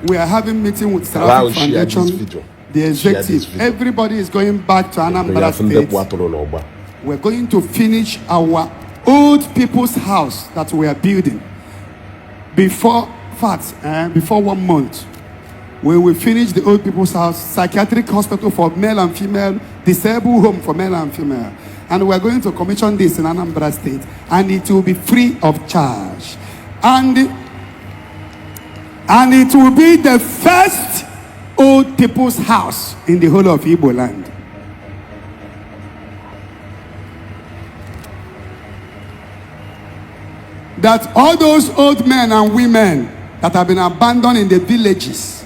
we are having meeting with Seraphic Foundation, the executive. Everybody is going back to Anambra State. We're going to finish our old people's house that we are building. Before 1 month, we will finish the old people's house, psychiatric hospital for male and female, disabled home for male and female. And we're going to commission this in Anambra State, and it will be free of charge. And it will be the first old people's house in the whole of Igbo land. That all those old men and women that have been abandoned in the villages,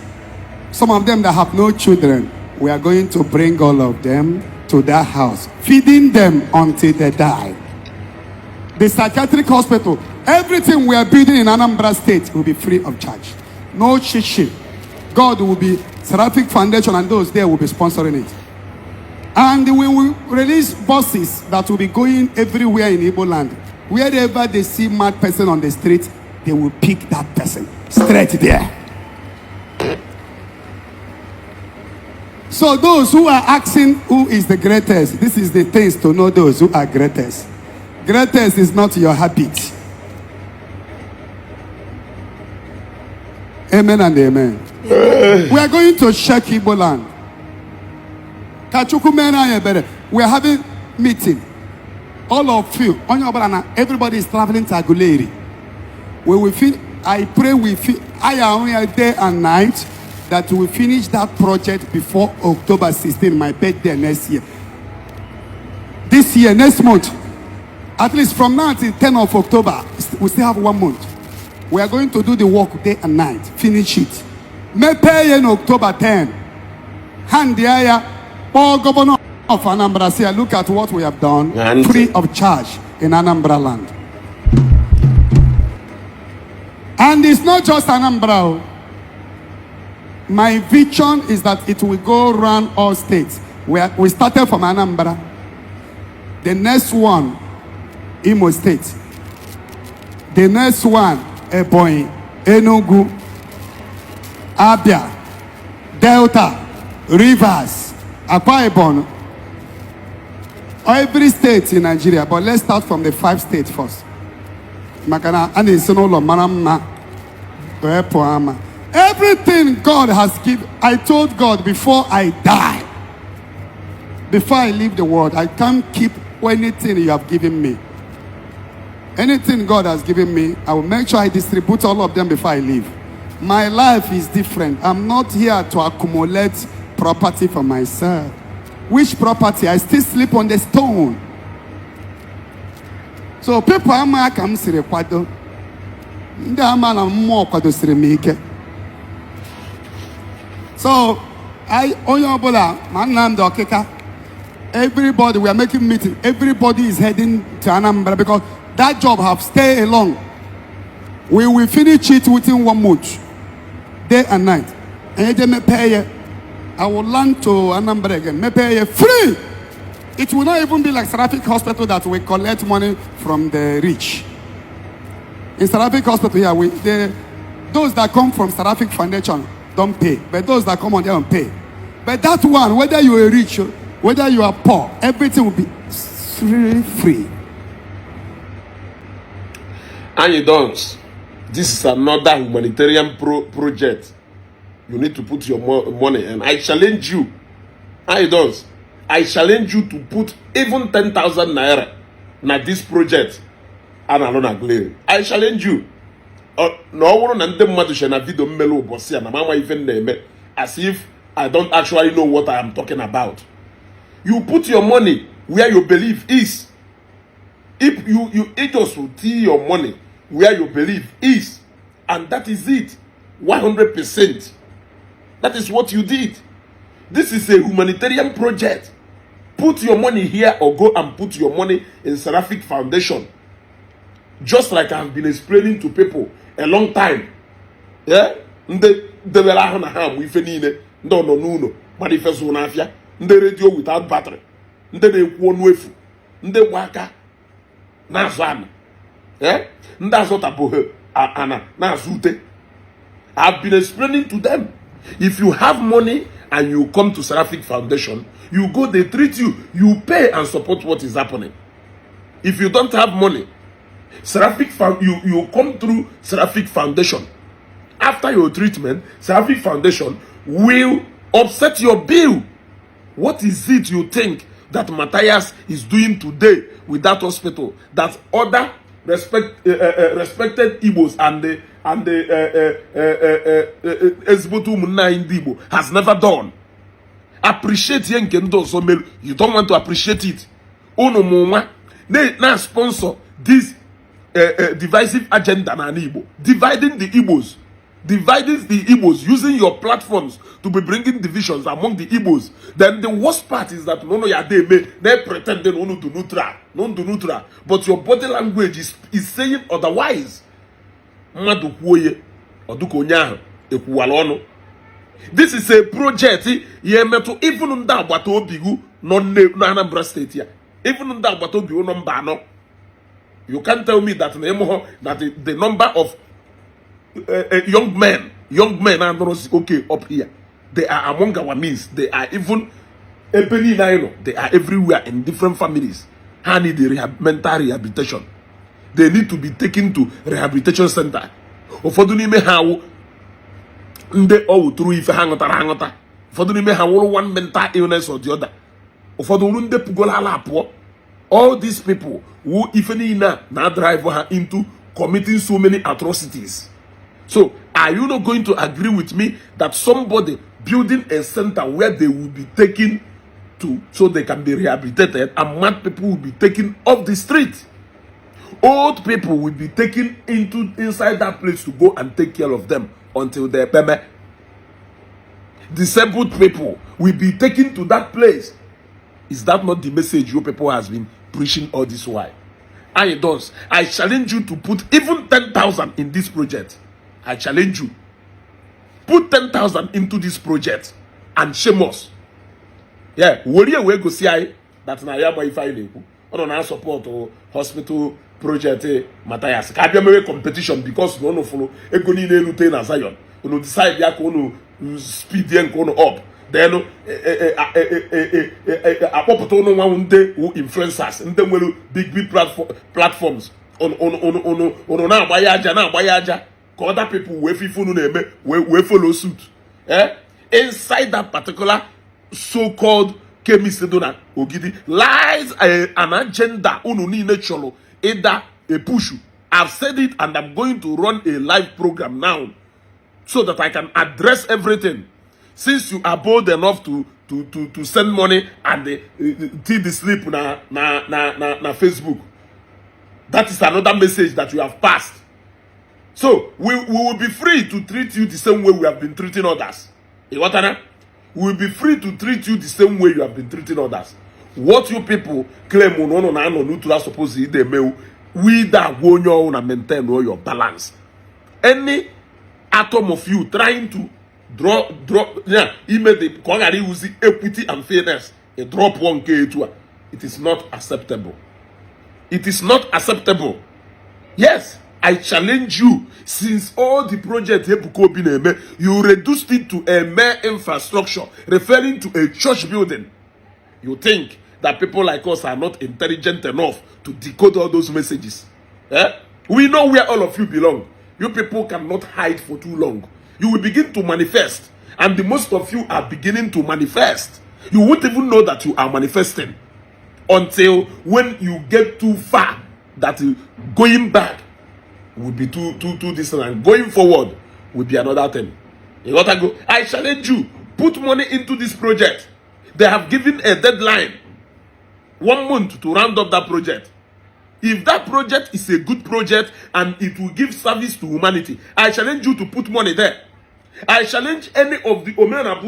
some of them that have no children, we are going to bring all of them to that house, feeding them until they die. The psychiatric hospital, everything we are building in Anambra State will be free of charge. No shishi. God will be, Seraphic Foundation and those there will be sponsoring it. And we will release buses that will be going everywhere in Igbo land. Wherever they see mad person on the street, they will pick that person straight there. So those who are asking who is the greatest, this is the things to know those who are greatest. Greatest is not your habit. Amen and amen. We are going to check Igbo land. We are having meeting. All of you, everybody is traveling to Aguleri. We will I pray we feel, I am here day and night that we will finish that project before October 16, my birthday next year. This year, next month, at least from now till 10 of October, we still have 1 month. We are going to do the work day and night, finish it. May pay in October 10. Hand the aya, all governor of Anambra, say, look at what we have done, free of charge in Anambra land. And it's not just Anambra. My vision is that it will go around all states. We started from Anambra. The next one, Imo State. The next one, Ebonyi, Enugu, Abia, Delta, Rivers, Akwa Ibom. Every state in Nigeria, but let's start from the 5 states first. Everything God has given, I told God before I die, before I leave the world, I can't keep anything you have given me. Anything God has given me, I will make sure I distribute all of them before I leave. My life is different. I'm not here to accumulate property for myself. Which property? I still sleep on the stone. So people are come sire kwado. Ndị ama na mmụọ kwadosiri m ike. So onye ọbụla ma Nnamdi Okika, everybody, we are making meeting. Everybody is heading to Anambra because that job have stay along. We will finish it within 1 month, day and night. And you may pay. I will land to Anambra again. May pay free. It will not even be like Seraphic Hospital that we collect money from the rich. In Seraphic Hospital here, those that come from Seraphic Foundation don't pay, but those that come on there don't pay. But that one, whether you are rich, whether you are poor, everything will be free. And you don't. This is another humanitarian project. You need to put your money, and I challenge you. I don't. I challenge you to put even 10,000 naira na this project. And I challenge you. No one and them na video melo bosia na mama even name as if I don't actually know what I am talking about. You put your money where your belief is. If you just will see your money where your belief is, and that is it, 100%. That is what you did. This is a humanitarian project. Put your money here or go and put your money in Seraphic Foundation. Just like I have been explaining to people a long time. Yeah? Manifesto n'afia, ndị radio without battery, ndị na-ekwu ọnụ efu, ndị gba aka na-azụ ana, ndị azụtapụghị ana na-azụ ute. I've been explaining to them. If you have money and you come to Seraphic Foundation, you go, they treat you, you pay and support what is happening. If you don't have money, you come through Seraphic Foundation. After your treatment, Seraphic Foundation will offset your bill. What is it you think that Matthias is doing today with that hospital that other respected Igbos and the Ezbotu Umunna Ndi Igbo has never done? Appreciate you don't want to appreciate it. Ono muma na sponsor this divisive agenda na Igbo, dividing the Igbos. Dividing the Igbos, using your platforms to be bringing divisions among the Igbos. Then the worst part is that they pretend they don't do neutral, but your body language is saying otherwise. This is a project even in that Anambra State here. Even in that you can't tell me that the number of young men are not okay up here. They are among our means. They are even they are everywhere in different families. They need the mental rehabilitation. They need to be taken to rehabilitation center. Ụfọdụ n'ime ha wụ ndị ọwụ tụrụ ife ha nghọtara. Ụfọdụ n'ime ha wụrụ one mental illness or the other. Ụfọdụ wụrụ ndị pụgoro ala apụọ. All these people who ife niile na drive her into committing so many atrocities. So, are you not going to agree with me that somebody building a center where they will be taken to so they can be rehabilitated, and mad people will be taken off the street? Old people will be taken inside that place to go and take care of them until they're peme. Disabled people will be taken to that place. Is that not the message your people has been preaching all this while? And it does. I challenge you to put even 10,000 in this project. I challenge you. Put 10,000 into this project and shame us. Yeah, worry away go see I that na ya my file. On na support hospital project Matthias. Ka bia mere competition because no follow ego ni na elute na Zion. Uno decide ya ko no speed yen ko no up. Then akpọpụta ụnụ nwa ndị influencers ndị nwere big platforms ụnụ na-agba ya aja ka other people wee fife unu na-eme wee follow suit. Inside that particular so-called chemist dona ogidi lies an agenda unu niile chọrọ ịda a push. I've said it and I'm going to run a live program now so that I can address everything. Since you are bold enough to send money and till the sleep na Facebook, that is another message that you have passed. So we will be free to treat you the same way we have been treating others. We will be free to treat you the same way you have been treating others. What you people claim no suppose they may we that go on maintain all your balance. Any atom of you trying to draw yeah, he made the Kongari use equity and fairness. A drop 1K to it is not acceptable. It is not acceptable. Yes, I challenge you. Since all the project Ebuka Obi you reduced it to a mere infrastructure, referring to a church building. You think that people like us are not intelligent enough to decode all those messages? We know where all of you belong. You people cannot hide for too long. You will begin to manifest, and the most of you are beginning to manifest. You won't even know that you are manifesting until when you get too far that going back will be too distant, and going forward will be another thing. You got to go. I challenge you, put money into this project. They have given a deadline, 1 month to round up that project. If that project is a good project and it will give service to humanity, I challenge you to put money there. I challenge any of the Omenala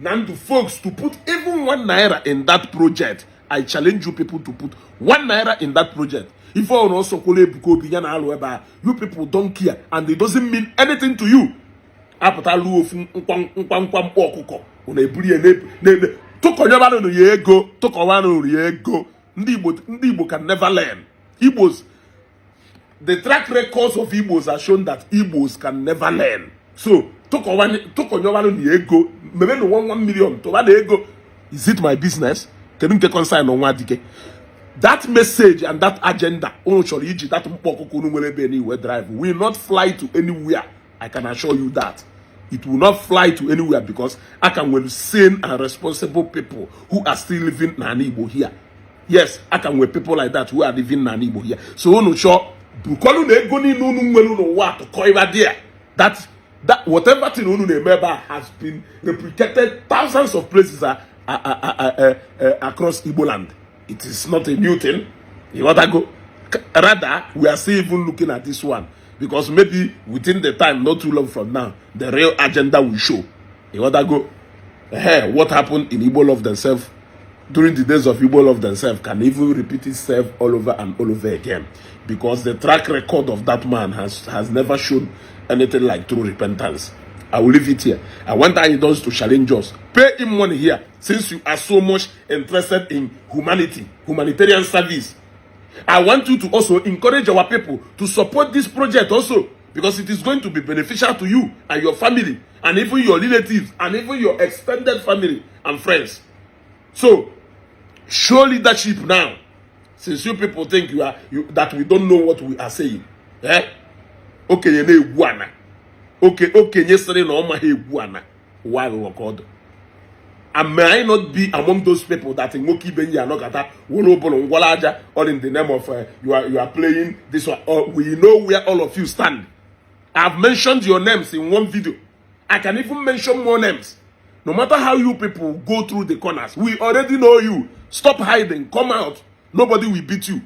Nandu folks to put even 1 naira in that project. I challenge you people to put 1 naira in that project. If you also call you people don't care and it doesn't mean anything to you. Ndi Igbo can never learn. Igbos, the track records of Igbos have shown that Igbos can never learn. So, took on the ego, maybe no 1 million, to one ego. Is it my business? Can you take consign on one? That message and that agenda, that drive will not fly to anywhere. I can assure you that. It will not fly to anywhere because I can with sane and responsible people who are still living in Igbo here. Yes, I can with people like that who are living in Igbo here. So no sure, that whatever thing remember has been replicated thousands of places across Igbo Land. It is not a new thing. You want to go? Rather, we are still even looking at this one because maybe within the time, not too long from now, the real agenda will show. You want to go? Hey, what happened in Igbo Love themselves during the days of Igbo Love themselves can even repeat itself all over and all over again because the track record of that man has never shown anything like true repentance. I will leave it here. I want idols to challenge us. Pay him money here since you are so much interested in humanitarian service. I want you to also encourage our people to support this project also because it is going to be beneficial to you and your family and even your relatives and even your extended family and friends. So, show leadership now. Since you people think that we don't know what we are saying. Eh? Okay, you know guana. Okay, yesterday no ma he guana. Why we record? And may I not be among those people that in Moki Benya Nogata, Wolobon, Walaja, or in the name of you are playing this one, or we know where all of you stand. I've mentioned your names in one video. I can even mention more names. No matter how you people go through the corners, we already know you. Stop hiding, come out. Nobody will beat you.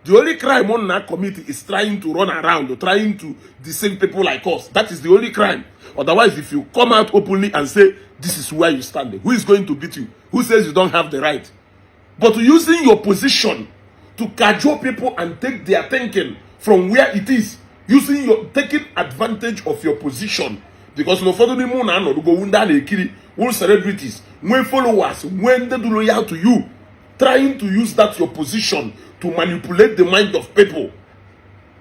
The only crime on that committee is trying to run around or trying to deceive people like us. That is the only crime. Otherwise, if you come out openly and say, this is where you stand, who is going to beat you? Who says you don't have the right? But using your position to cajole people and take their thinking from where it is, taking advantage of your position. Because no further no go celebrities, when followers, when they do loyal to you, trying to use that your position to manipulate the mind of people.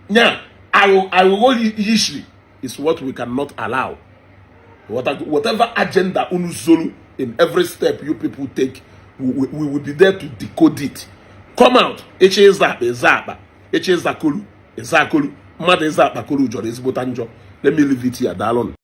Now, I will Ishi is what we cannot allow. Whatever agenda unuzolu in every step you people take, we will be there to decode it. Come out. Let me leave it here, darling.